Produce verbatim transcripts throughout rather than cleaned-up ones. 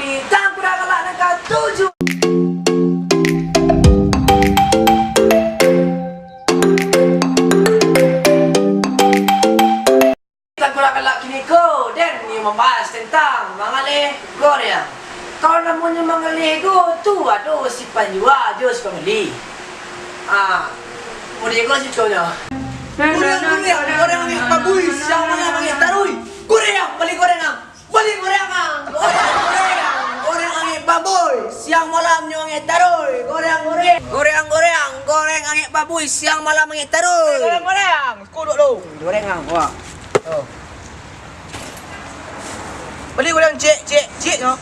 Tangkurak Galak nan katuju. Tangkurak Galak kini ko, den nio mambahas tantang mangaleh goreang. Kalau namonyo mangaleh ko, tu ado si panjua jo si pambali. Ah, mode ko si conyo. Goreang, goreang, goreang angek babuih, siang malam angek taruih. Goreang, bali goreang, ah. Bali goreang, ah. Goreang, goreang, goreang angek babuih, siang malam nyo angek taruih. Goreang, goreang. Goreang, goreang, goreang angek babuih, siang malam angek taruih. Goreang, goreang. Kodok tu. Goreang, ah. Wah. Oh. Bali goreang ciek, ciek, ciek nyo.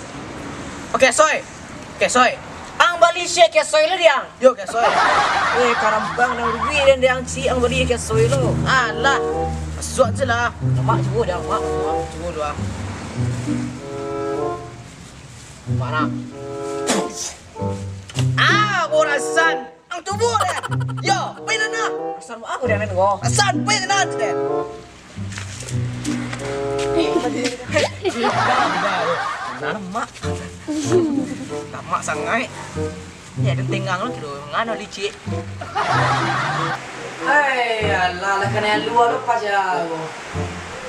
Oke, soy. Oke, soy. Ang bali ciek, oke, soy, lah, diang. Yo, oke, soy. Eh, karambang nan rugi, den, diang, ciek ang bali, oke, soy, lo. Alah. Suak je lah. Mak, cubo, diang, mak. Mak, cubo dulu, ah. Mak, nak. Ah, borasan. Ang tubuah, den. Yo, pai nan nah. Asal mak aku, den, den, ko. Asal pai nan nah, den. Nah, mak. Lamak sangaik. Ya, den tenggang lah, kiro ngano licik. Hai, alah, lah kanai alua lo paja ko.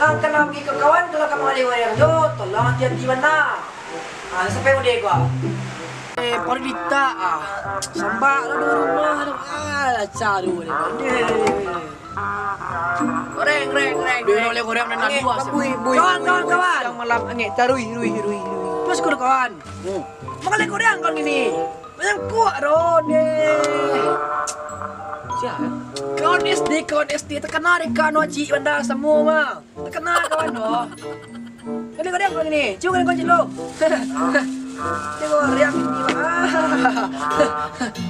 Ang kanai bagi ka kawan, kalau ka mangaleh goreang jo, tolong ati-ati bana. Ah, sampai mode ko, ah. Eh, pado dita, ah. Sambak lah di rumah tu. Ah, laca tu, ni. Goreng, goreng, goreng, goreng. Duit oleh goreng dan angek alua, bui, bui, kawan, bui, kawan, bui. Kawan. Siang malam angek taruih, ruih, ruih, ruih. Bos, kawan. Hmm. Mangaleh goreang kawan kini. Manyangkuak ro deh. Sia? Kawan S D, kawan S D takana dek kawan wajik banda samo mah. Takana kawan doh. Kali goreang kawan kini. Cubo goreang kawan cik lo. Cubo goreang kini mah.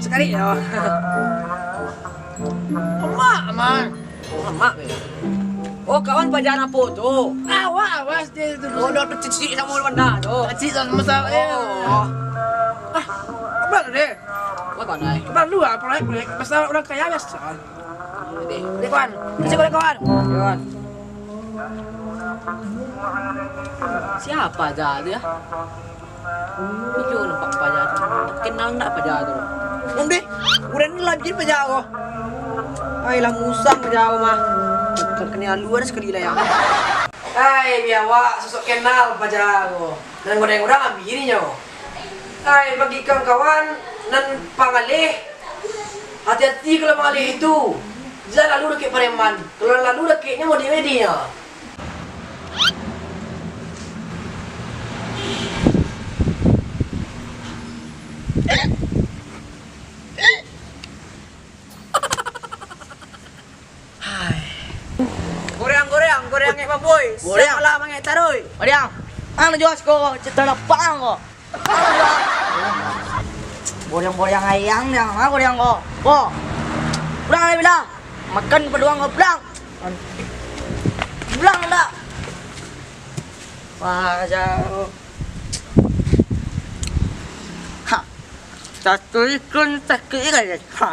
Sakali yo. Amak, amak. Amak, eh. Oh, kawan paja apo tu? Awak, awak, S D tu. Oh, dah tu cicik samo banda tu. Cicik samo-samo, eh. Oh. Ah, apo tu, deh? Apo tu, Nay? Apo tu, ah, proyek-proyek. Pasal urang kaya biaso. Deh. Deh, kawan. Kasih kawan, kawan. Kawan. Siapa aja tu, ya? Iyo nampak paja tu. Kenal ndak paja tu? Ondeh, urang ni lah bajin paja ko. Ai, lah musang paja ko mah. Ka-, kanai alua dah sakali lah, ya. Ai, biawak, sosok kenal paja ko. Nan godang urang abih inyo. Ai, bagi kawan-kawan nan pangaleh, hati-hati kalau mangaleh itu. Jan lalu dakek pareman. Kalau lalu dakeknyo, mode-mode nyo. Hai. Goreang, goreang, goreang angek babuih. Goreang. Siang malam angek taruih. Goreang. Ang jual siko, cita lapang ko. Goreang-goreang ayang, diang, ha, goreang ko. Ko. Pulang lah, bilang. Makan paduang ko, pulang. Pulang ndak? Wah, kacau. Ha. Satu ikun sakik kan, ya? Ha.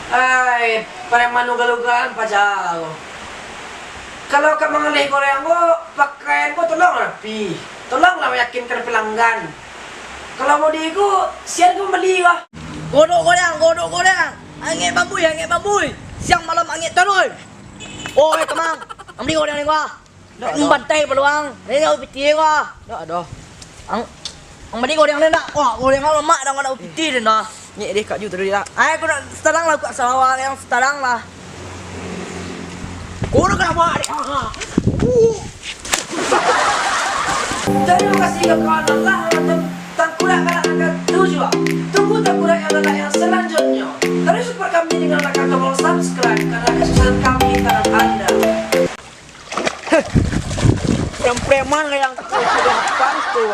Ai, pareman ugal-ugalan paja ko. Kalau ka mangaleh goreang ko, pakaian ko tolonglah rapi. Tolonglah meyakinkan pelanggan. Kalau mode ko, sian ko mambali ko. Godok goreang, godok goreang. Angek babuih, angek babuih. Siang malam angek taruih. Oi, Kamang. Mambali goreang ni ko. Ndak ado. Bantai paluang. Ni nyawa piti ko. Ndak ado. Ang, ang mandi goreang ni ndak? Wah, goreang lamak dah, ndak ado piti dah. Nyek deh, Kak Ju tadi dah. Ai, aku nak setarang lah, Kak Sawa yang setarang lah. Kurang lamak deh. Aha. Uh. Terima kasih ka kawan lah nonton Tangkurak Galak nan katuju. Tunggu Tangkurak yang galak yang selanjutnya. Terus support kami dengan tekan tombol subscribe karena kesusahan kami karena Anda. Preman-preman yang sudah pas tu.